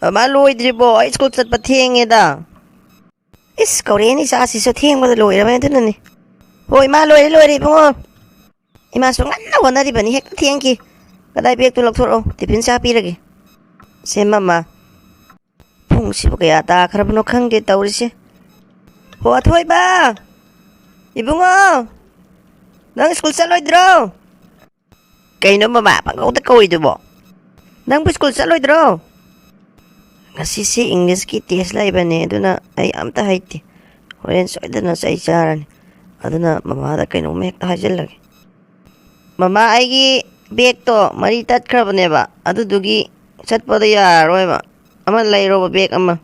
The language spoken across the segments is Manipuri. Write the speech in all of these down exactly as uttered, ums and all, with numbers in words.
"ꯃꯃꯥ, ꯂꯣꯏꯗ꯭ꯔꯤꯕꯣ? ꯑꯩ ꯁ꯭ꯀꯨꯜ ꯆꯠꯄ ꯊꯦꯡꯉꯦꯗ꯫" "ꯏꯁ, ꯀꯧꯔꯛꯑꯦꯅꯦ ꯏꯆꯥꯁꯤꯁꯨ, ꯊꯦꯡꯕꯗ ꯂꯣꯏꯔꯕꯅꯦ ꯑꯗꯨꯅꯅꯦ꯫" "ꯍꯣꯏ, ꯏꯃꯥ, ꯂꯣꯏꯔꯦ, ꯂꯣꯏꯔꯦ ꯏꯕꯨꯡꯉꯣ꯫ ꯏꯃꯥꯁꯨ ꯉꯟꯅ ꯍꯣꯠꯅꯔꯤꯕꯅꯤ, ꯍꯦꯛꯇ ꯊꯦꯡꯈꯤ꯫ ꯀꯗꯥꯏ, ꯕꯦꯒꯇꯨ ꯂꯧꯊꯣꯔꯛꯑꯣ, ꯇꯤꯐꯤꯟ ꯆꯥ ꯄꯤꯔꯒꯦ꯫" "ꯁꯦ ꯃꯃꯥ꯫ ꯄꯨꯡꯁꯤꯕꯨ ꯀꯌꯥ ꯇꯥꯈ꯭ꯔꯕꯅꯣ ꯈꯪꯗꯦ ꯇꯧꯔꯤꯁꯦ꯫ ꯍꯣ ꯑꯊꯣꯏꯕ! ꯏꯕꯨꯡꯉꯣ! ꯅꯪ ꯁ꯭ꯀꯨꯜ ꯆꯠꯂꯣꯏꯗ꯭ꯔꯣ?" "ꯀꯩꯅꯣ ꯃꯃꯥ ꯄꯪꯀꯧꯗ ꯀꯧꯏꯗꯨꯕꯣ? ꯅꯪꯕꯨ ꯁ꯭ꯀꯨꯜ ꯆꯠꯂꯣꯏꯗ꯭ꯔꯣ?" "ꯉꯁꯤꯁꯦ ꯏꯪꯂꯤꯁꯀꯤ ꯇꯦꯁ ꯂꯩꯕꯅꯦ, ꯑꯗꯨꯅ ꯑꯩ ꯑꯝꯇ ꯍꯩꯇꯦ꯫ ꯍꯣꯔꯦꯟ ꯁꯣꯏꯗꯅ ꯆꯩ ꯆꯥꯔꯅꯤ꯫ ꯑꯗꯨꯅ ꯃꯃꯥꯗ ꯀꯩꯅꯣꯝꯃ ꯍꯦꯛꯇ ꯍꯥꯏꯖꯤꯜꯂꯒꯦ꯫" "ꯃꯃꯥ, ꯑꯩꯒꯤ ꯕꯦꯒꯇꯣ ꯃꯔꯤ ꯇꯠꯈ꯭ꯔꯕꯅꯦꯕ, ꯑꯗꯨꯗꯨꯒꯤ ꯆꯠꯄꯗ ꯌꯥꯔꯔꯣꯏꯕ꯫ ꯑꯃ ꯂꯩꯔꯣꯕ, ꯕꯦꯒ ꯑꯃ꯫"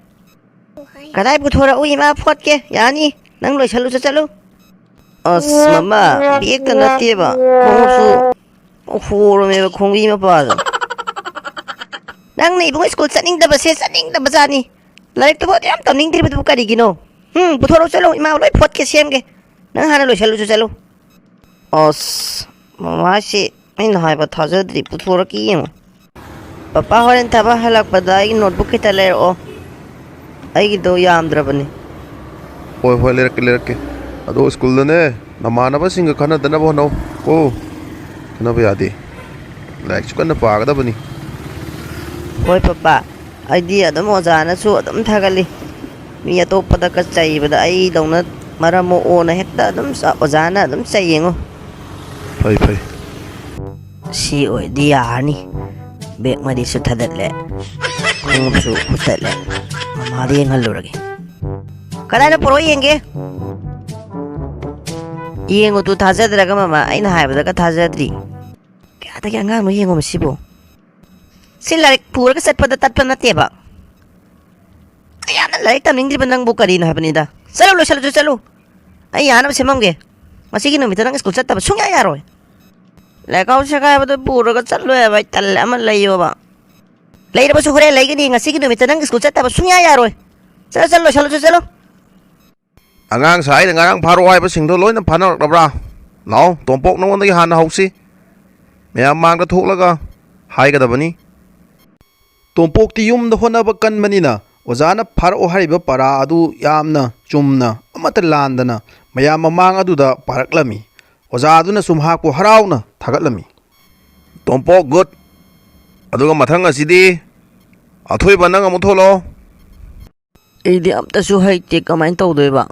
"ꯀꯗꯥꯏ ꯄꯨꯊꯣꯔꯛꯎ ꯏꯃꯥ, ꯐꯣꯠꯀꯦ꯫ ꯌꯥꯅꯤ, ꯅꯪ ꯂꯣꯏꯁꯜꯂꯨ, ꯆꯠ-, ꯆꯠꯂꯨ꯫" "ꯑꯁ ꯃꯃꯥ, ꯕꯦꯒꯇ ꯅꯠꯇꯦꯕ, ꯈꯣꯡꯎꯞꯁꯨ ꯍꯣꯔꯝꯃꯦꯕ, ꯈꯣꯡꯕꯤ ꯃꯄꯥꯗꯣ꯫" "ꯅꯪꯅ ꯏꯕꯨꯡ ꯁ꯭ꯀꯨꯜ ꯆꯠꯅꯤꯡꯗꯕꯁꯦ ꯆꯠꯅꯤꯡꯗꯕꯖꯥꯠꯅꯤ꯫ ꯂꯥꯏꯔꯤꯛꯇꯨꯕꯨ ꯑꯗꯨ ꯌꯥꯝ ꯇꯝꯅꯤꯡꯗ꯭ꯔꯤꯕꯗꯨꯕꯨ ꯀꯔꯤꯒꯤꯅꯣ? ꯎꯝ, ꯄꯨꯊꯣꯔꯛꯎ ꯆꯠꯂꯨ, ꯏꯃꯥ ꯂꯣꯏ ꯐꯣꯠꯀꯦ, ꯁꯦꯝꯒꯦ꯫ ꯅꯪ ꯍꯥꯟꯅ ꯂꯣꯏꯁꯜꯂꯨꯆꯣ ꯆꯠꯂꯨ꯫" ꯑꯁ, ꯃꯃꯥꯁꯤ ꯑꯩꯅ ꯍꯥꯏꯕ ꯊꯥꯖꯗ꯭ꯔꯤ, ꯄꯨꯊꯣꯔꯛꯀꯦ ꯌꯦꯡꯉꯨ꯫ "ꯄꯄꯥ, ꯍꯣꯔꯦꯟ ꯊꯕꯛ ꯍꯜꯂꯛꯄꯗ ꯑꯩꯒꯤ ꯅꯣꯠꯕꯨꯛ ꯈꯤꯇ ꯂꯩꯔꯛꯑꯣ, ꯑꯩꯒꯤꯗꯣ ꯌꯥꯝꯗ꯭ꯔꯕꯅꯤ꯫" "ꯍꯣꯏ, ꯍꯣꯏ, ꯂꯩꯔꯛꯀꯦ, ꯂꯩꯔꯛꯀꯦ꯫ ꯑꯗꯣ ꯁ꯭ꯀꯨꯜꯗꯅꯦ, ꯅꯃꯥꯟꯅꯕꯁꯤꯡꯒ ꯈꯟꯅꯗꯅꯕ ꯍꯣꯠꯅꯧ ꯀꯣ꯫ ꯈꯟꯅꯕ ꯌꯥꯗꯦ꯫ ꯂꯥꯏꯔꯤꯛꯁꯨ ꯀꯟꯅ ꯄꯥꯒꯗꯕꯅꯤ꯫" "ꯍꯣꯏ ꯄꯄꯥ, ꯑꯩꯗꯤ ꯑꯗꯨꯝ ꯑꯣꯖꯥꯅꯁꯨ ꯑꯗꯨꯝ ꯊꯥꯒꯠꯂꯤ꯫ ꯃꯤ ꯑꯇꯣꯞꯄꯗꯒ ꯆꯩꯕꯗ ꯑꯩꯗꯧꯅ ꯃꯔꯝ ꯃꯣꯛꯑꯣꯅ ꯍꯦꯛꯇ ꯑꯗꯨꯝ ꯆ-, ꯑꯣꯖꯥꯅ ꯑꯗꯨꯝ ꯆꯩ ꯌꯦꯡꯉꯣ꯫" "ꯐꯩ, ꯐꯩ꯫" "ꯁꯤ ꯑꯣꯏꯔꯗꯤ ꯌꯥꯔꯅꯤ꯫ ꯕꯦꯒ ꯃꯔꯤꯁꯨ ꯊꯥꯗꯠꯂꯦ, ꯈꯣꯡꯎꯞꯁꯨ ꯍꯨꯠꯇꯠꯂꯦ꯫ ꯃꯃꯥꯗ ꯌꯦꯡꯍꯜꯂꯨꯔꯒꯦ꯫" "ꯀꯗꯥꯏꯗ ꯄꯨꯔꯛꯑꯣ ꯌꯦꯡꯒꯦ?" "ꯌꯦꯡꯉꯨ ꯇꯨ, ꯊꯥꯖꯗ꯭ꯔꯒ ꯃꯃꯥ, ꯑꯩꯅ ꯍꯥꯏꯕꯗꯒ ꯊꯥꯖꯗ꯭ꯔꯤ꯫ ꯀꯌꯥꯗꯒꯤ ꯑꯉꯥꯡꯅꯣ ꯌꯦꯡꯉꯣ ꯃꯁꯤꯕꯨ꯫ ꯁꯤ ꯂꯥꯏꯔꯤꯛ ꯄꯨꯔꯒ ꯆꯠꯄꯗ ꯇꯠꯄ ꯅꯠꯇꯦꯕ꯫ ꯌꯥꯝꯅ ꯂꯥꯏꯔꯤꯛ ꯇꯝꯅꯤꯡꯗ꯭ꯔꯤꯕ ꯅꯪꯕꯨ ꯀꯔꯤꯅꯣ ꯍꯥꯏꯕꯅꯤꯗ꯫ ꯆꯠꯂꯨ, ꯂꯣꯏꯁꯜꯂꯨꯆꯣ ꯆꯠꯂꯨ꯫ ꯑꯩ ꯌꯥꯅꯕ ꯁꯦꯝꯃꯝꯒꯦ꯫ ꯉꯁꯤꯒꯤ ꯅꯨꯃꯤꯠꯇ ꯅꯪ ꯁ꯭ꯀꯨꯜ ꯆꯠꯇꯕ ꯁꯨꯡꯌꯥ ꯌꯥꯔꯣꯏ꯫ ꯂꯥꯏꯔꯤꯛꯈꯥꯎ ꯁꯦꯒꯥꯏꯕꯗꯣ ꯄꯨꯔꯒ ꯆꯠꯂꯣꯏ ꯍꯥꯏꯕ, ꯑꯩ ꯇꯜꯂꯦ꯫ ꯑꯃ ꯂꯩꯌꯣꯕ꯫ ꯂꯩꯔꯕꯁꯨ ꯍꯣꯔꯦꯟ ꯂꯩꯒꯅꯤ, ꯉꯁꯤꯒꯤ ꯅꯨꯃꯤꯠꯇ ꯅꯪ ꯁ꯭ꯀꯨꯜ ꯆꯠꯇꯕ ꯁꯨꯡꯌꯥ ꯌꯥꯔꯣꯏ꯫ ꯆꯠꯂꯣ, ꯆꯠꯂꯣ, ꯂꯣꯏꯁꯜꯂꯨꯆꯣ ꯆꯠꯂꯣ꯫" "ꯑꯉꯥꯡ ꯁꯥꯏꯅ ꯉꯔꯥꯡ ꯐꯥꯔꯛꯑꯣ ꯍꯥꯏꯕꯁꯤꯡꯗꯣ ꯂꯣꯏꯅ ꯐꯥꯅꯔꯛꯂꯕ꯭ꯔꯥ? ꯂꯥꯛꯑꯣ, ꯇꯣꯝꯄꯣꯛ, ꯅꯉꯣꯟꯗꯒꯤ ꯍꯥꯟꯅ ꯍꯧꯁꯤ꯫ ꯃꯌꯥꯝ ꯃꯥꯡꯗ ꯊꯣꯛꯂꯒ ꯍꯥꯏꯒꯗꯕꯅꯤ꯫" ꯇꯣꯝꯄꯣꯛꯇꯤ ꯌꯨꯝꯗ ꯍꯣꯠꯅꯕ ꯀꯟꯕꯅꯤꯅ ꯑꯣꯖꯥꯅ ꯐꯥꯔꯛꯑꯣ ꯍꯥꯏꯔꯤꯕ ꯄꯔꯥ ꯑꯗꯨ ꯌꯥꯝꯅ ꯆꯨꯝꯅ ꯑꯃꯠꯇ ꯂꯥꯟꯗꯅ ꯃꯌꯥꯝ ꯃꯃꯥꯡ ꯑꯗꯨꯗ ꯄꯥꯔꯛꯂꯝꯃꯤ꯫ ꯑꯣꯖꯥ ꯑꯗꯨꯅꯁꯨ ꯃꯍꯥꯛꯄꯨ ꯍꯔꯥꯎꯅ ꯊꯥꯒꯠꯂꯝꯃꯤ꯫ "ꯇꯣꯝꯄꯣꯛ, good꯫ ꯑꯗꯨꯒ ꯃꯊꯪ ꯑꯁꯤꯗꯤ ꯑꯊꯣꯏꯕ, ꯅꯪ ꯑꯃꯨꯛ ꯊꯣꯛꯂꯛꯑꯣ꯫" "ꯑꯩꯗꯤ ꯑꯝꯇꯁꯨ ꯍꯩꯇꯦ, ꯀꯃꯥꯏꯅ ꯇꯧꯗꯣꯏꯕ?"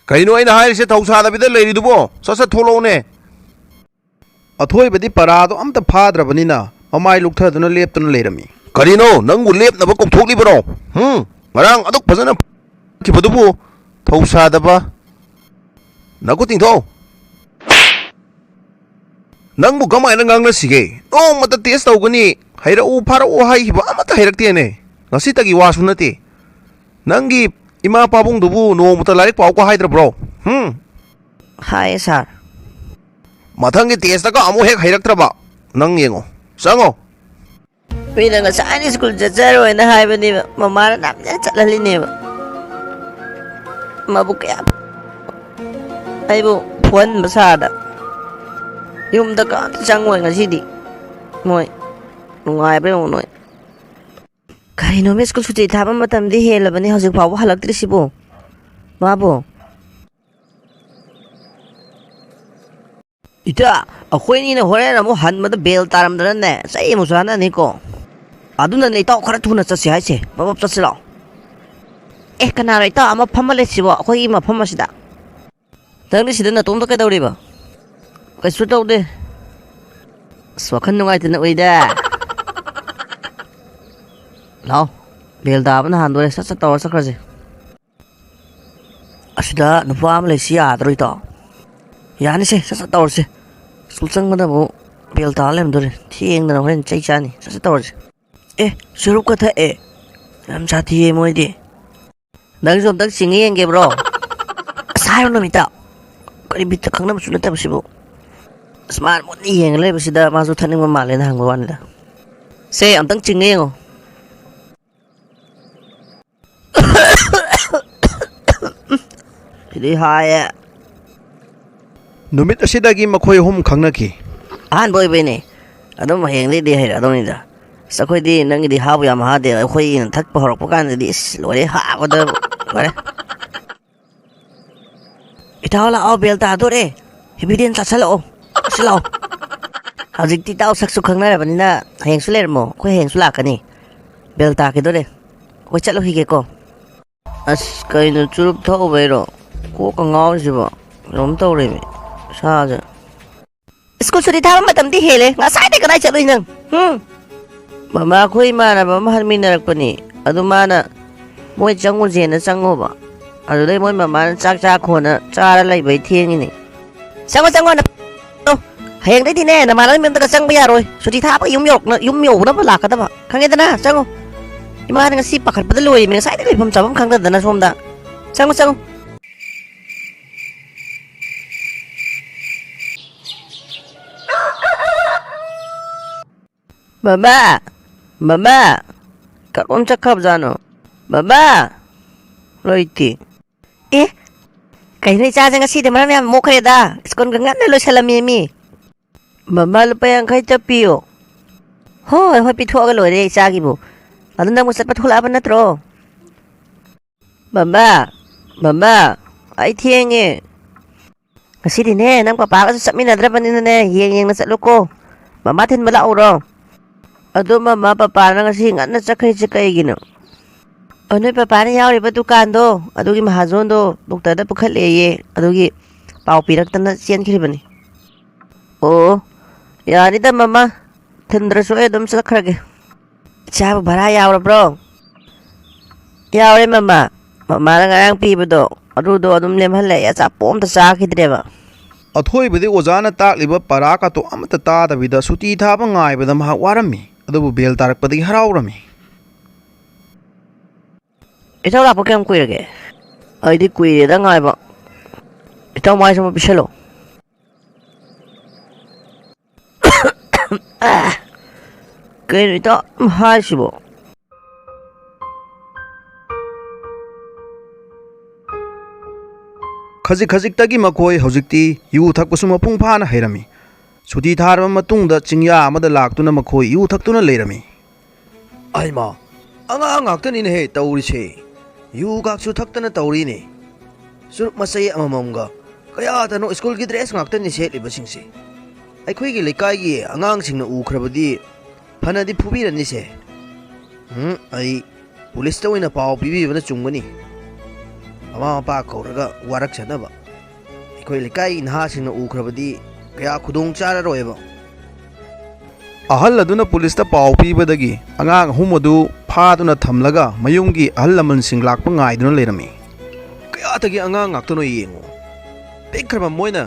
"ꯀꯩꯅꯣ ꯑꯩꯅ ꯍꯥꯏꯔꯤꯁꯦ ꯊꯧ ꯁꯥꯗꯕꯤꯗ ꯂꯩꯔꯤꯗꯨꯕꯣ? ꯁꯠ ꯁꯠ ꯊꯣꯛꯂꯛꯑꯣꯅꯦ!" ꯑꯊꯣꯏꯕꯗꯤ ꯄꯔꯥꯗꯣ ꯑꯝꯇ ꯐꯥꯗ꯭ꯔꯕꯅꯤꯅ ꯃꯃꯥꯏ ꯂꯨꯛꯊꯗꯨꯅ ꯂꯦꯞꯇꯨꯅ ꯂꯩꯔꯝꯃꯤ꯫ "ꯀꯔꯤꯅꯣ ꯅꯪꯕꯨ ꯂꯦꯞꯅꯕ ꯀꯧꯊꯣꯛꯂꯤꯕꯅꯣ? ꯍꯨꯝ? ꯉꯔꯥꯡ ꯑꯗꯨꯛ ꯐꯖꯅ ꯈꯤꯕꯗꯨꯕꯨ? ꯊꯧ ꯁꯥꯗꯕ꯫ ꯅꯈꯨꯠ ꯇꯤꯡꯊꯧ꯫ ꯅꯪꯕꯨ ꯀꯃꯥꯏꯅ ꯉꯥꯡꯅꯁꯤꯒꯦ? ꯅꯣꯡꯃꯇ test ꯇꯧꯒꯅꯤ, ꯍꯩꯔꯛꯎ ꯐꯥꯔꯛꯎ ꯍꯥꯏꯈꯤꯕ ꯑꯃꯠꯇ ꯍꯩꯔꯛꯇꯦꯅꯦ꯫ ꯉꯁꯤꯇꯒꯤ ꯋꯥꯁꯨ ꯅꯠꯇꯦ꯫ ꯅꯪꯒꯤ ꯏꯃꯥ ꯄꯥꯕꯨꯡꯗꯨꯕꯨ ꯅꯣꯡꯃꯇ ꯂꯥꯏꯔꯤꯛ ꯄꯥꯎꯀꯣ ꯍꯥꯏꯗ꯭ꯔꯕ꯭ꯔꯣ? ꯍꯨꯝ?" "ꯍꯥꯏꯌꯦ, sir꯫" "ꯃꯊꯪꯒꯤ test ꯇꯒ ꯑꯃꯨꯛ ꯍꯦꯛ ꯍꯩꯔꯛꯇ꯭ꯔꯕ ꯅꯪ ꯌꯦꯡꯉꯣ꯫ ꯆꯪꯉꯣ꯫" "ꯃꯤꯅ ꯉꯁꯥꯏꯅ ꯁ꯭ꯀꯨꯜ ꯆꯠꯆꯔꯣꯏꯅ ꯍꯥꯏꯕꯅꯦꯕ, ꯃꯃꯥꯅ ꯅꯝꯗꯅ ꯆꯠꯍꯜꯂꯤꯅꯦꯕ꯫ ꯃꯕꯨꯛ ꯀꯌꯥ ꯑꯩꯕꯨ ꯐꯨꯍꯟꯕ ꯁꯥꯗ ꯌꯨꯝꯗ ꯀꯅꯥꯝꯇ ꯆꯪꯉꯣꯏ ꯉꯁꯤꯗꯤ꯫ ꯃꯣꯏ ꯅꯨꯡꯉꯥꯏꯕ꯭ꯔꯥ ꯌꯦꯡꯉꯨ ꯅꯣꯏ꯫" ꯀꯔꯤꯅꯣꯃꯤ, ꯁ꯭ꯀꯨꯜ ꯁꯨꯇꯤ ꯊꯥꯕ ꯃꯇꯝꯗꯤ ꯍꯦꯜꯂꯕꯅꯤ, ꯍꯧꯖꯤꯛ ꯐꯥꯎꯕ ꯍꯜꯂꯛꯇ꯭ꯔꯤꯁꯤꯕꯨ? ꯃꯥꯕꯨ? "ꯏꯇꯥ, ꯑꯩꯈꯣꯏꯅꯤꯅ ꯍꯣꯔꯦꯟ ꯑꯃꯨꯛ ꯍꯟꯕꯗ bell ꯇꯥꯔꯝꯗꯅꯅꯦ, ꯆꯩ ꯑꯃꯨꯛ ꯆꯥꯅꯅꯤꯀꯣ꯫ ꯑꯗꯨꯅꯅꯦ ꯏꯇꯥꯎ ꯈꯔ ꯊꯨꯅ ꯆꯠꯁꯤ ꯍꯥꯏꯁꯦ, ꯄꯞ ꯄꯞ ꯆꯠꯁꯤ ꯂꯥꯛꯑꯣ꯫" "ꯑꯦ, ꯀꯅꯥꯔꯣ ꯏꯇꯥꯎ ꯑꯃ ꯐꯝꯃ ꯂꯩꯁꯤꯕꯣ ꯑꯩꯈꯣꯏꯒꯤ ꯃꯐꯝ ꯑꯁꯤꯗ? ꯅꯪꯗꯤ ꯁꯤꯗ ꯅꯇꯣꯝꯇ ꯀꯩꯗꯧꯔꯤꯕ?" "ꯀꯩꯁꯨ ꯇꯧꯗꯦ꯫" "ꯑꯁ, ꯋꯥꯈꯜ ꯅꯨꯡꯉꯥꯏꯇꯅ ꯎꯏꯗ꯫" "ꯂꯥꯛꯑꯣ, bell ꯇꯥꯕꯅ ꯍꯥꯟꯗꯣꯔꯦ, ꯁꯠ ꯁꯠ ꯇꯧꯔ ꯆꯠꯈ꯭ꯔꯁꯦ꯫" "ꯑꯁꯤꯗ ꯅꯨꯄꯥ ꯑꯃ ꯂꯩꯁꯤ ꯌꯥꯗ꯭ꯔꯣ ꯏꯇꯥꯎ?" "ꯌꯥꯅꯤꯁꯦ, ꯁꯠ ꯁꯠ ꯇꯧꯔꯁꯦ꯫ ꯁ꯭ꯀꯨꯜ ꯆꯪꯕꯗ ꯑꯃꯨꯛ bell ꯇꯥꯔ ꯂꯩꯔꯝꯗꯣꯔꯦ, ꯊꯦꯡꯗꯅ ꯍꯣꯔꯦꯟ ꯆꯩ ꯆꯥꯅꯤ꯫ ꯁꯠ ꯁꯠ ꯇꯧꯔꯁꯦ꯫" "ꯑꯦ, ꯆꯨꯔꯨꯞꯀ ꯊꯛꯑꯦ, ꯌꯥꯝ ꯁꯥꯊꯤꯌꯦ ꯃꯣꯏꯗꯤ꯫" "ꯅꯪꯁꯨ ꯑꯝꯇꯪ ꯆꯤꯡꯉ ꯌꯦꯡꯒꯦꯕ꯭ꯔꯣ?" "ꯑꯁ, ꯍꯥꯏꯔꯨꯅꯨ ꯏꯇꯥꯎ, ꯀꯔꯤ ꯕꯤꯠꯇ, ꯈꯪꯅꯕꯁꯨ ꯅꯠꯇꯕꯁꯤꯕꯨ꯫" "ꯑꯁ, ꯃꯥꯅ ꯃꯨꯟꯅ ꯌꯦꯡꯉ ꯂꯩꯕꯁꯤꯗ ꯃꯥꯁꯨ ꯊꯛꯅꯤꯡꯕ ꯃꯥꯜꯂꯦꯅ ꯍꯪꯕ ꯋꯥꯅꯤꯗ꯫ ꯁꯦ, ꯑꯝꯇꯪ ꯆꯤꯡꯉ ꯌꯦꯡꯉꯣ꯫" ꯁꯤꯗꯤ ꯍꯥꯏꯌꯦ꯫ ꯅꯨꯃꯤꯠ ꯑꯁꯤꯗꯒꯤ ꯃꯈꯣꯏ ꯑꯍꯨꯝ ꯈꯪꯅꯈꯤ꯫ ꯑꯍꯥꯟꯕ ꯑꯣꯏꯕꯩꯅꯦ꯫ ꯑꯗꯨꯝ ꯍꯌꯦꯡꯗꯩꯗꯤ ꯍꯩꯔꯛꯑꯗꯧꯅꯤꯗ꯫ ꯑꯁ, ꯑꯩꯈꯣꯏꯗꯤ ꯅꯪꯒꯤꯗꯤ ꯍꯥꯕꯨ ꯌꯥꯝ ꯍꯥꯗꯦ, ꯑꯩꯈꯣꯏꯅ ꯊꯛꯄ ꯍꯧꯔꯛꯄ ꯀꯥꯟꯗꯗꯤ ꯏꯁ ꯂꯣꯏꯔꯦ, ꯍꯥꯕꯗ ꯂꯣꯏꯔꯦ꯫ ꯏꯇꯥꯎ ꯂꯥꯛꯑꯣ, ꯕꯦꯜ ꯇꯥꯗꯣꯔꯦ, ꯍꯦꯕꯤꯗꯦꯟ ꯆꯥꯁꯤꯜꯂꯛꯑꯣ, ꯆꯥꯁꯤꯜꯂꯛꯑꯣ꯫ ꯍꯧꯖꯤꯛꯇꯤ ꯏꯇꯥꯎ ꯁꯛꯁꯨ ꯈꯪꯅꯔꯕꯅꯤꯅ ꯍꯌꯦꯡꯁꯨ ꯂꯩꯔꯝꯃꯣ, ꯑꯩꯈꯣꯏ ꯍꯌꯦꯡꯁꯨ ꯂꯥꯛꯀꯅꯤ꯫ ꯕꯦꯜ ꯇꯥꯈꯤꯗꯣꯔꯦ, ꯑꯩꯈꯣꯏ ꯆꯠꯂꯨꯈꯤꯒꯦꯀꯣ꯫ ꯑꯁ, ꯀꯩꯅꯣ, ꯆꯨꯔꯨꯞ ꯊꯛꯎꯕꯩꯔꯣ? ꯀꯣꯛꯀ ꯉꯥꯎꯔꯤꯁꯤꯕꯣ? ꯀꯩꯅꯣꯝ ꯇꯧꯔꯦꯃꯤ ꯏꯁꯥꯁꯦ꯫ ꯁ꯭ꯀꯨꯜ ꯁꯨꯇꯤ ꯊꯥꯕ ꯃꯇꯝꯗꯤ ꯍꯦꯜꯂꯦ, ꯉꯁꯥꯏꯗꯩ ꯀꯗꯥꯏ ꯆꯠꯂꯨꯏ ꯅꯪ? ꯍꯨꯝ? ꯃꯃꯥ, ꯑꯩꯈꯣꯏ ꯏꯃꯥꯟꯅꯕ ꯑꯃ ꯍꯟꯃꯤꯟꯅꯔꯛꯄꯅꯤ, ꯑꯗꯨ ꯃꯥꯅ ꯃꯣꯏ ꯆꯪꯉꯨꯁꯦꯅ ꯆꯪꯉꯨꯕ, ꯑꯗꯨꯗꯩ ꯃꯣꯏ ꯃꯃꯥꯅ ꯆꯥꯛ ꯆꯥꯈꯣꯅ ꯆꯥꯔ ꯂꯩꯕꯩ ꯊꯦꯡꯉꯤꯅꯦ꯫ ꯆꯪꯉꯣ, ꯆꯪꯉꯣ, ꯅ-, ꯍꯌꯦꯡꯗꯩꯗꯤꯅꯦ ꯅꯃꯥꯟꯅꯕ ꯃꯌꯨꯝꯗꯒ ꯆꯪꯕ ꯌꯥꯔꯣꯏ꯫ ꯁꯨꯇꯤ ꯊꯥꯕ ꯌꯨꯝ ꯌꯧꯔꯛꯅ-, ꯌꯨꯝ ꯌꯧꯅꯕ ꯂꯥꯛꯀꯗꯕ, ꯈꯪꯉꯦꯗꯅ? ꯆꯪꯉꯣ꯫ ꯏꯃꯥꯅ ꯉꯁꯤ ꯄꯥꯈꯠꯄꯗ ꯂꯣꯏꯔꯦꯃꯤ, ꯉꯁꯥꯏꯗꯩ ꯂꯩꯐꯝ ꯆꯥꯐꯝ ꯈꯪꯗꯗꯅ ꯁꯣꯝꯗ꯫ ꯆꯪꯉꯣ, ꯆꯪꯉꯣ꯫ ꯃꯃꯥ! ꯃꯃꯥ! ꯀꯔꯣꯝ ꯆꯠꯈ꯭ꯔꯕꯖꯥꯠꯅꯣ? ꯃꯃꯥ! ꯂꯩꯇꯦ꯫ ꯑꯦ, ꯀꯩꯅꯣ ꯏꯆꯥꯁꯦ ꯉꯁꯤꯗꯤ ꯃꯔꯝ ꯌꯥꯝ ꯃꯣꯛꯈ꯭ꯔꯦꯗ, ꯁ꯭ꯀꯨꯜꯒ ꯉꯟꯅ ꯂꯣꯏꯁꯜꯂꯝꯃꯦꯃꯤ꯫ ꯃꯃꯥ, ꯂꯨꯄꯥ ꯌꯥꯡꯈꯩ ꯆꯠꯄꯤꯌꯣ꯫ ꯍꯣꯏ, ꯍꯣꯏ, ꯄꯤꯊꯣꯛꯑꯒ ꯂꯣꯏꯔꯦ ꯏꯆꯥꯒꯤꯕꯨ꯫ ꯑꯗꯨ ꯅꯪꯕꯨ ꯆꯠꯄ ꯊꯣꯛꯂꯛꯑꯕ ꯅꯠꯇ꯭ꯔꯣ? ꯃꯃꯥ! ꯃꯃꯥ! ꯑꯩ ꯊꯦꯡꯉꯦ꯫ ꯉꯁꯤꯗꯤꯅꯦ, ꯅꯪ ꯄꯄꯥꯒꯁꯨ ꯆꯠꯃꯤꯟꯅꯗ꯭ꯔꯕꯅꯤꯅꯅꯦ, ꯌꯦꯡ ꯌꯦꯡꯅ ꯆꯠꯂꯨꯀꯣ꯫ ꯃꯃꯥ ꯊꯤꯟꯕ ꯂꯥꯛꯎꯔꯣ? ꯑꯗꯣ ꯃꯃꯥ, ꯄꯄꯥꯅ ꯉꯁꯤ ꯉꯟꯅ ꯆꯠꯈ꯭ꯔꯤꯁꯦ ꯀꯩꯒꯤꯅꯣ? ꯑꯣ, ꯅꯣꯏ ꯄꯄꯥꯅ ꯌꯥꯎꯔꯤꯕ ꯗꯨꯀꯥꯟꯗꯣ, ꯑꯗꯨꯒꯤ ꯃꯍꯥꯖꯣꯟꯗꯣ ꯗꯣꯛꯇꯔꯗ ꯄꯨꯈꯠꯂꯦꯌꯦ, ꯑꯗꯨꯒꯤ ꯄꯥꯎ ꯄꯤꯔꯛꯇꯅ ꯆꯦꯟꯈ꯭ꯔꯤꯕꯅꯤ꯫ ꯑꯣ, ꯌꯥꯅꯤꯗ ꯃꯃꯥ, ꯊꯤꯟꯗ꯭ꯔꯁꯨ ꯑꯩ ꯑꯗꯨꯝ ꯆꯠꯈ꯭ꯔꯒꯦ꯫ ꯏꯆꯥꯕꯨ ꯚꯔꯥ ꯌꯥꯎꯔꯕ꯭ꯔꯣ? ꯌꯥꯎꯔꯦ ꯃꯃꯥ꯫ ꯃꯃꯥꯅ ꯉꯔꯥꯡ ꯄꯤꯕꯗꯣ, ꯑꯗꯨꯗꯣ ꯑꯗꯨꯝ ꯂꯦꯝꯍꯜꯂꯦ꯫ ꯑꯩ ꯑꯆꯥꯄꯣꯠ ꯑꯝꯇ ꯆꯥꯈꯤꯗ꯭ꯔꯦꯕ꯫ ꯑꯊꯣꯏꯕꯗꯤ ꯑꯣꯖꯥꯅ ꯇꯥꯛꯂꯤꯕ ꯄꯔꯥꯀꯥꯗꯣ ꯑꯃꯠꯇ ꯇꯥꯗꯕꯤꯗ ꯁꯨꯇꯤ ꯊꯥꯕ ꯉꯥꯏꯕꯗ ꯃꯍꯥꯛ ꯋꯥꯔꯝꯃꯤ꯫ ꯑꯗꯨꯕꯨ ꯕꯦꯜ ꯇꯥꯔꯛꯄꯗꯒꯤ ꯍꯔꯥꯎꯔꯝꯃꯤ꯫ ꯏꯇꯥꯎ ꯂꯥꯛꯄ ꯀꯌꯥꯝ ꯀꯨꯏꯔꯒꯦ? ꯑꯩꯗꯤ ꯀꯨꯏꯔꯦꯗ ꯉꯥꯏꯕ꯫ ꯏꯇꯥꯎ ꯃꯥꯏꯁꯨ ꯑꯃ ꯄꯤꯁꯜꯂꯣ꯫ ꯀꯩꯅꯣ ꯏꯇꯥꯎ ꯍꯥꯏꯁꯤꯕꯣ? ꯈꯖꯤꯛ ꯈꯖꯤꯛꯇꯒꯤ ꯃꯈꯣꯏ ꯍꯧꯖꯤꯛꯇꯤ ꯌꯨ ꯊꯛꯄꯁꯨ ꯃꯄꯨꯡ ꯐꯥꯅ ꯍꯩꯔꯝꯃꯤ꯫ ꯁꯨꯇꯤ ꯊꯥꯔꯕ ꯃꯇꯨꯡꯗ ꯆꯤꯡꯌꯥ ꯑꯃꯗ ꯂꯥꯛꯇꯨꯅ ꯃꯈꯣꯏ ꯌꯨ ꯊꯛꯇꯨꯅ ꯂꯩꯔꯝꯃꯤ꯫ ꯑꯩꯃ, ꯑꯉꯥꯡ ꯉꯥꯛꯇꯅꯤꯅꯦꯍꯦ ꯇꯧꯔꯤꯁꯦ꯫ ꯌꯨ ꯀꯥꯛꯁꯨ ꯊꯛꯇꯅ ꯇꯧꯔꯤꯅꯦ꯫ ꯆꯨꯔꯨꯞ ꯃꯆꯩ ꯑꯃꯃꯝꯒ꯫ ꯀꯌꯥꯗꯅꯣ ꯁ꯭ꯀꯨꯜꯒꯤ ꯗ꯭ꯔꯦꯁ ꯉꯥꯛꯇꯅꯤ ꯁꯦꯠꯂꯤꯕꯁꯤꯡꯁꯦ꯫ ꯑꯩꯈꯣꯏꯒꯤ ꯂꯩꯀꯥꯏꯒꯤ ꯑꯉꯥꯡꯁꯤꯡꯅ ꯎꯈ꯭ꯔꯕꯗꯤ ꯐꯅꯗꯤ ꯐꯨꯕꯤꯔꯅꯤꯁꯦ꯫ ꯎꯝ, ꯑꯩ ꯄꯨꯂꯤꯁꯇ ꯑꯣꯏꯅ ꯄꯥꯎ ꯄꯤꯕꯤꯕꯅ ꯆꯨꯝꯒꯅꯤ꯫ ꯃꯃꯥ ꯃꯄꯥ ꯀꯧꯔꯒ ꯋꯥꯔꯛꯆꯅꯕ꯫ ꯑꯩꯈꯣꯏ ꯂꯩꯀꯥꯏꯒꯤ ꯅꯍꯥꯁꯤꯡꯅ ꯎꯈ꯭ꯔꯕꯗꯤ ꯀꯌꯥ ꯈꯨꯗꯣꯡ ꯆꯥꯔꯔꯣꯏꯕ꯫ ꯑꯍꯜ ꯑꯗꯨꯅ ꯄꯨꯂꯤꯁꯇ ꯄꯥꯎ ꯄꯤꯕꯗꯒꯤ ꯑꯉꯥꯡ ꯑꯍꯨꯝ ꯑꯗꯨ ꯐꯥꯗꯨꯅ ꯊꯝꯂꯒ ꯃꯌꯨꯝꯒꯤ ꯑꯍꯜ ꯂꯃꯟꯁꯤꯡ ꯂꯥꯛꯄ ꯉꯥꯏꯗꯨꯅ ꯂꯩꯔꯝꯃꯤ꯫ ꯀꯌꯥꯗꯒꯤ ꯑꯉꯥꯡ ꯉꯥꯛꯇꯅꯣ ꯌꯦꯡꯉꯨ꯫ ꯄꯤꯛꯈ꯭ꯔꯕ ꯃꯣꯏꯅ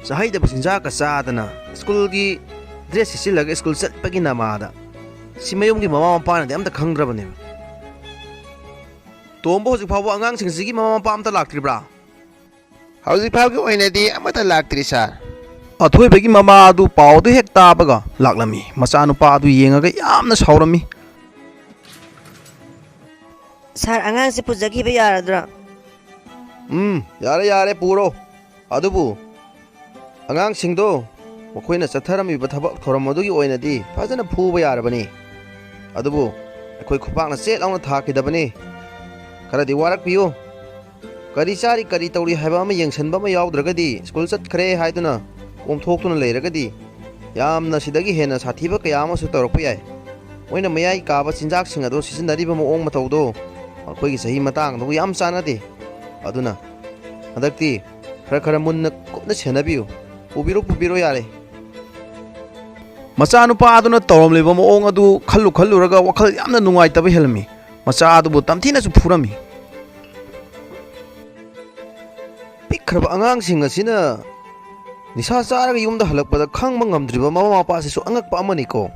ꯆꯍꯩꯗꯕ ꯆꯤꯟꯖꯥꯛꯀ ꯆꯥꯗꯅ ꯁ꯭ꯀꯨꯜꯒꯤ ꯗ꯭ꯔꯦꯁ ꯁꯦꯠꯆꯤꯜꯂꯒ ꯁ꯭ꯀꯨꯜ ꯆꯠꯄꯒꯤ ꯅꯃꯥꯗ꯫ ꯁꯤ ꯃꯌꯨꯝꯒꯤ ꯃꯃꯥ ꯃꯄꯥꯅꯗꯤ ꯑꯝꯇ ꯈꯪꯗ꯭ꯔꯕꯅꯦꯕ꯫ ꯇꯣꯝꯕ ꯍꯧꯖꯤꯛ ꯐꯥꯎꯕ ꯑꯉꯥꯡꯁꯤꯡꯁꯤꯒꯤ ꯃꯃꯥ ꯃꯄꯥ ꯑꯝꯇ ꯂꯥꯛꯇ꯭ꯔꯤꯕ꯭ꯔꯥ? ꯍꯧꯖꯤꯛ ꯐꯥꯎꯒꯤ ꯑꯣꯏꯅꯗꯤ ꯑꯃꯠꯇ ꯂꯥꯛꯇ꯭ꯔꯤ, ꯁꯥꯔ꯫ ꯑꯊꯣꯏꯕꯒꯤ ꯃꯃꯥ ꯑꯗꯨ ꯄꯥꯎꯗꯨ ꯍꯦꯛ ꯇꯥꯕꯒ ꯂꯥꯛꯂꯝꯃꯤ꯫ ꯃꯆꯥꯅꯨꯄꯥ ꯑꯗꯨ ꯌꯦꯡꯉꯒ ꯌꯥꯝꯅ ꯁꯥꯎꯔꯝꯃꯤ꯫ ꯁꯥꯔ, ꯑꯉꯥꯡꯁꯦ ꯄꯨꯖꯈꯤꯕ ꯌꯥꯔꯗ꯭ꯔꯥ? ꯎꯝ, ꯌꯥꯔꯦ, ꯌꯥꯔꯦ, ꯄꯨꯔꯣ꯫ ꯑꯗꯨꯕꯨ ꯑꯉꯥꯡꯁꯤꯡꯗꯣ ꯃꯈꯣꯏꯅ ꯆꯠꯊꯔꯝꯃꯤꯕ ꯊꯕꯛ ꯊꯧꯔꯝ ꯑꯗꯨꯒꯤ ꯑꯣꯏꯅꯗꯤ ꯐꯖꯅ ꯐꯨꯕ ꯌꯥꯔꯕꯅꯤ꯫ ꯑꯗꯨꯕꯨ ꯑꯩꯈꯣꯏ ꯈꯨꯄꯥꯛꯅ ꯆꯦꯠ ꯂꯥꯎꯅ ꯊꯥꯈꯤꯗꯕꯅꯤ꯫ ꯈꯔꯗꯤ ꯋꯥꯔꯛꯄꯤꯌꯨ꯫ ꯀꯔꯤ ꯆꯥꯔꯤ, ꯀꯔꯤ ꯇꯧꯔꯤ ꯍꯥꯏꯕ ꯑꯃ ꯌꯦꯡꯁꯤꯟꯕ ꯑꯃ ꯌꯥꯎꯗ꯭ꯔꯒꯗꯤ, ꯁ꯭ꯀꯨꯜ ꯆꯠꯈ꯭ꯔꯦ ꯍꯥꯏꯗꯨꯅ ꯀꯣꯝꯊꯣꯛꯇꯨꯅ ꯂꯩꯔꯒꯗꯤ, ꯌꯥꯝꯅ ꯁꯤꯗꯒꯤ ꯍꯦꯟꯅ ꯁꯥꯊꯤꯕ ꯀꯌꯥ ꯑꯃꯁꯨ ꯇꯧꯔꯛꯄ ꯌꯥꯏ꯫ ꯃꯣꯏꯅ ꯃꯌꯥꯏ ꯀꯥꯕ ꯆꯤꯟꯖꯥꯛꯁꯤꯡ ꯑꯗꯣ ꯁꯤꯖꯤꯟꯅꯔꯤꯕ ꯃꯑꯣꯡ ꯃꯇꯧꯗꯣ ꯑꯩꯈꯣꯏꯒꯤ ꯆꯍꯤ ꯃꯇꯥꯡꯗꯨꯒ ꯌꯥꯝ ꯆꯥꯟꯅꯗꯦ꯫ ꯑꯗꯨꯅ ꯍꯟꯗꯛꯇꯤ ꯈꯔ ꯈꯔ ꯃꯨꯟꯅ ꯀꯨꯞꯅ ꯁꯦꯟꯅꯕꯤꯌꯨ꯫ ꯄꯨꯕꯤꯔꯣ, ꯄꯨꯕꯤꯔꯣ, ꯌꯥꯔꯦ꯫ ꯃꯆꯥꯅꯨꯄꯥ ꯑꯗꯨꯅ ꯇꯧꯔꯝꯂꯤꯕ ꯃꯑꯣꯡ ꯑꯗꯨ ꯈꯜꯂꯨ ꯈꯜꯂꯨꯔꯒ ꯋꯥꯈꯜ ꯌꯥꯝꯅ ꯅꯨꯡꯉꯥꯏꯇꯕ ꯍꯦꯜꯂꯝꯃꯤ꯫ ꯃꯆꯥ ꯑꯗꯨꯕꯨ ꯇꯝꯊꯤꯅꯁꯨ ꯐꯨꯔꯝꯃꯤ꯫ ꯄꯤꯛꯈ꯭ꯔꯕ ꯑꯉꯥꯡꯁꯤꯡ ꯑꯁꯤꯅ ꯅꯤꯁꯥ ꯆꯥꯔꯒ ꯌꯨꯝꯗ ꯍꯜꯂꯛꯄꯗ ꯈꯪꯕ ꯉꯝꯗ꯭ꯔꯤꯕ ꯃꯃꯥ ꯃꯄꯥꯁꯤꯁꯨ ꯑꯉꯛꯄ ꯑꯃꯅꯤꯀꯣ꯫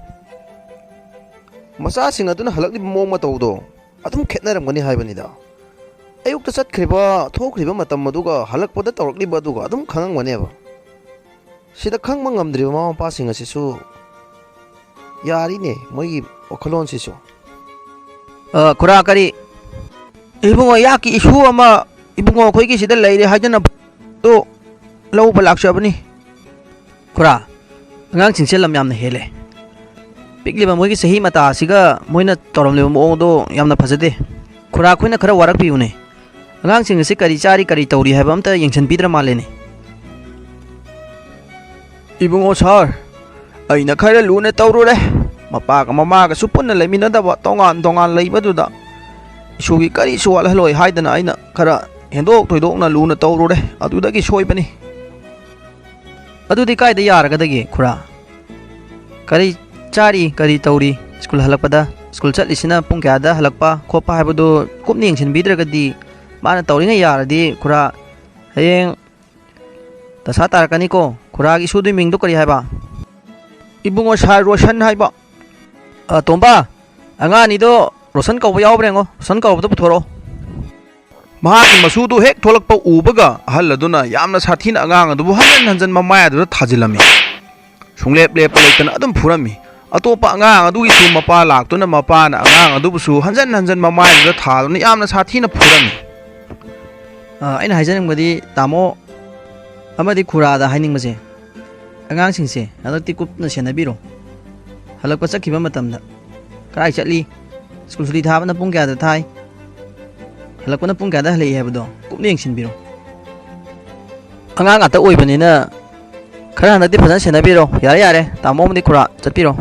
ꯃꯆꯥꯁꯤꯡ ꯑꯗꯨꯅ ꯍꯜꯂꯛꯂꯤꯕ ꯃꯑꯣꯡ ꯃꯇꯧꯗꯣ ꯑꯗꯨꯝ ꯈꯦꯠꯅꯔꯝꯒꯅꯤ ꯍꯥꯏꯕꯅꯤꯗ꯫ ꯑꯌꯨꯛꯇ ꯆꯠꯈ꯭ꯔꯤꯕ, ꯊꯣꯛꯈ꯭ꯔꯤꯕ ꯃꯇꯝ ꯑꯗꯨꯒ ꯍꯜꯂꯛꯄꯗ ꯇꯧꯔꯛꯂꯤꯕ ꯑꯗꯨꯒ ꯑꯗꯨꯝ ꯈꯪꯉꯝꯒꯅꯦꯕ꯫ ꯁꯤꯗ ꯈꯪꯕ ꯉꯝꯗ꯭ꯔꯤꯕ ꯃꯃꯥ ꯃꯄꯥꯁꯤꯡ ꯑꯁꯤꯁꯨ ꯌꯥꯔꯤꯅꯦ, ꯃꯣꯏꯒꯤ ꯋꯥꯈꯜꯂꯣꯟꯁꯤꯁꯨ꯫ ꯑ, ꯈꯨꯔꯥ, ꯀꯔꯤ? ꯏꯕꯨꯡꯉꯣ, ꯑꯩꯍꯥꯛꯀꯤ ꯏꯁꯨ ꯑꯃ ꯏꯕꯨꯡꯉꯣ ꯑꯩꯈꯣꯏꯒꯤ ꯁꯤꯗ ꯂꯩꯔꯦ ꯍꯥꯏꯗꯨꯅ ꯗꯣ ꯂꯧꯕ ꯂꯥꯛꯆꯕꯅꯤ꯫ ꯈꯨꯔꯥ, ꯑꯉꯥꯡꯁꯤꯡꯁꯦ ꯂꯝ ꯌꯥꯝꯅ ꯍꯦꯜꯂꯦ꯫ ꯄꯤꯛꯂꯤꯕ ꯃꯣꯏꯒꯤ ꯆꯍꯤ ꯃꯇꯥ ꯑꯁꯤꯒ ꯃꯣꯏꯅ ꯇꯧꯔꯝꯂꯤꯕ ꯃꯑꯣꯡꯗꯣ ꯌꯥꯝꯅ ꯐꯖꯗꯦ꯫ ꯈꯨꯔꯥ, ꯑꯩꯈꯣꯏꯅ ꯈꯔ ꯋꯥꯔꯛꯄꯤꯌꯨꯅꯦ꯫ ꯑꯉꯥꯡꯁꯤꯡ ꯑꯁꯤ ꯀꯔꯤ ꯆꯥꯔꯤ, ꯀꯔꯤ ꯇꯧꯔꯤ ꯍꯥꯏꯕ ꯑꯝꯇ ꯌꯦꯡꯁꯤꯟꯕꯤꯗ꯭ꯔ ꯃꯥꯜꯂꯦꯅꯦ꯫ ꯏꯕꯨꯡꯉꯣ ꯁꯥꯔ, ꯑꯩꯅ ꯈꯔ ꯂꯨꯅ ꯇꯧꯔꯨꯔꯦ꯫ ꯃꯄꯥꯒ ꯃꯃꯥꯒꯁꯨ ꯄꯨꯟꯅ ꯂꯩꯃꯤꯟꯅꯗꯕ, ꯇꯣꯉꯥꯟ ꯇꯣꯉꯥꯟ ꯂꯩꯕꯗꯨꯗ ꯏꯁꯨꯒꯤ ꯀꯔꯤꯁꯨ ꯋꯥꯠꯍꯜꯂꯣꯏ ꯍꯥꯏꯗꯅ ꯑꯩꯅ ꯈꯔ ꯍꯦꯟꯗꯣꯛ ꯊꯣꯏꯗꯣꯛꯅ ꯂꯨꯅ ꯇꯧꯔꯨꯔꯦ꯫ ꯑꯗꯨꯗꯒꯤ ꯁꯣꯏꯕꯅꯤ꯫ ꯑꯗꯨꯗꯤ ꯀꯥꯏꯗ ꯌꯥꯔꯒꯗꯒꯦ, ꯈꯨꯔꯥ? ꯀꯔꯤ ꯆꯥꯔꯤ, ꯀꯔꯤ ꯇꯧꯔꯤ? ꯁ꯭ꯀꯨꯜ ꯍꯜꯂꯛꯄꯗ, ꯁ꯭ꯀꯨꯜ ꯆꯠꯂꯤꯁꯤꯅ ꯄꯨꯡ ꯀꯌꯥꯗ ꯍꯜꯂꯛꯄ ꯈꯣꯠꯄ ꯍꯥꯏꯕꯗꯨ ꯀꯨꯞꯅ ꯌꯦꯡꯁꯤꯟꯕꯤꯗ꯭ꯔꯒꯗꯤ, ꯃꯥꯅ ꯇꯧꯔꯤꯉꯩ ꯌꯥꯔꯗꯤ, ꯈꯨꯔꯥ, ꯍꯌꯦꯡ ꯗꯁꯥ ꯇꯥꯔꯛꯀꯅꯤꯀꯣ꯫ ꯈꯨꯔꯥꯒꯤ ꯏꯁꯨꯗꯨꯒꯤ ꯃꯤꯡꯗꯣ ꯀꯔꯤ ꯍꯥꯏꯕ? ꯏꯕꯨꯡꯉꯣ, ꯁꯥꯔ ꯔꯣꯁꯟ ꯍꯥꯏꯕ꯫ ꯑ, ꯇꯣꯝꯕ, ꯑꯉꯥꯡ ꯑꯅꯤꯗꯣ ꯔꯣꯁꯟ ꯀꯧꯕ ꯌꯥꯎꯕ꯭ꯔꯥ ꯌꯦꯡꯉꯣ꯫ ꯔꯣꯁꯟ ꯀꯧꯕꯗꯣ ꯄꯨꯊꯣꯔꯛꯑꯣ꯫ ꯃꯍꯥꯛꯀꯤ ꯃꯁꯨꯗꯨ ꯍꯦꯛ ꯊꯣꯛꯂꯛꯄ ꯎꯕꯒ, ꯑꯍꯜ ꯑꯗꯨꯅ ꯌꯥꯝꯅ ꯁꯥꯊꯤꯅ ꯑꯉꯥꯡ ꯑꯗꯨꯕꯨ ꯍꯟꯖꯟ ꯍꯟꯖꯟ ꯃꯃꯥꯏ ꯑꯗꯨꯗ ꯊꯥꯖꯤꯜꯂꯝꯃꯤ꯫ ꯁꯨꯡꯂꯦꯞ ꯂꯦꯞꯄ ꯂꯩꯇꯅ ꯑꯗꯨꯝ ꯐꯨꯔꯝꯃꯤ꯫ ꯑꯇꯣꯞꯄ ꯑꯉꯥꯡ ꯑꯗꯨꯒꯤꯁꯨ ꯃꯄꯥ ꯂꯥꯛꯇꯨꯅ, ꯃꯄꯥꯅ ꯑꯉꯥꯡ ꯑꯗꯨꯕꯨꯁꯨ ꯍꯟꯖꯟ ꯍꯟꯖꯟ ꯃꯃꯥꯏ ꯑꯗꯨꯗ ꯊꯥꯗꯨꯅ ꯌꯥꯝꯅ ꯁꯥꯊꯤꯅ ꯐꯨꯔꯝꯃꯤ꯫ ꯑ, ꯑꯩꯅ ꯍꯥꯏꯖꯅꯤꯡꯕꯗꯤ, ꯇꯥꯃꯣ ꯑꯃꯗꯤ ꯈꯨꯔꯥꯗ ꯍꯥꯏꯅꯤꯡꯕꯁꯦ, ꯑꯉꯥꯡꯁꯤꯡꯁꯦ ꯍꯟꯗꯛꯇꯤ ꯀꯨꯞꯅ ꯁꯦꯟꯅꯕꯤꯔꯣ꯫ ꯍꯜꯂꯛꯄ ꯆꯠꯈꯤꯕ ꯃꯇꯝꯗ ꯀꯗꯥꯏ ꯆꯠꯂꯤ, ꯁ꯭ꯀꯨꯜ ꯁꯨꯇꯤ ꯊꯥꯕꯅ ꯄꯨꯡ ꯀꯌꯥꯗ ꯊꯥꯏ, ꯍꯜꯂꯛꯄꯅ ꯄꯨꯡ ꯀꯌꯥꯗ ꯍꯜꯂꯛꯏ ꯍꯥꯏꯕꯗꯣ ꯀꯨꯞꯅ ꯌꯦꯡꯁꯤꯟꯕꯤꯔꯣ꯫ ꯑꯉꯥꯡ ꯉꯥꯛꯇ ꯑꯣꯏꯕꯅꯤꯅ ꯈꯔ ꯍꯟꯗꯛꯇꯤ ꯐꯖꯅ ꯁꯦꯟꯅꯕꯤꯔꯣ꯫ ꯌꯥꯔꯦ, ꯌꯥꯔꯦ, ꯇꯥꯃꯣ ꯑꯃꯗꯤ ꯈꯨꯔꯥ, ꯆꯠꯄꯤꯔꯣ꯫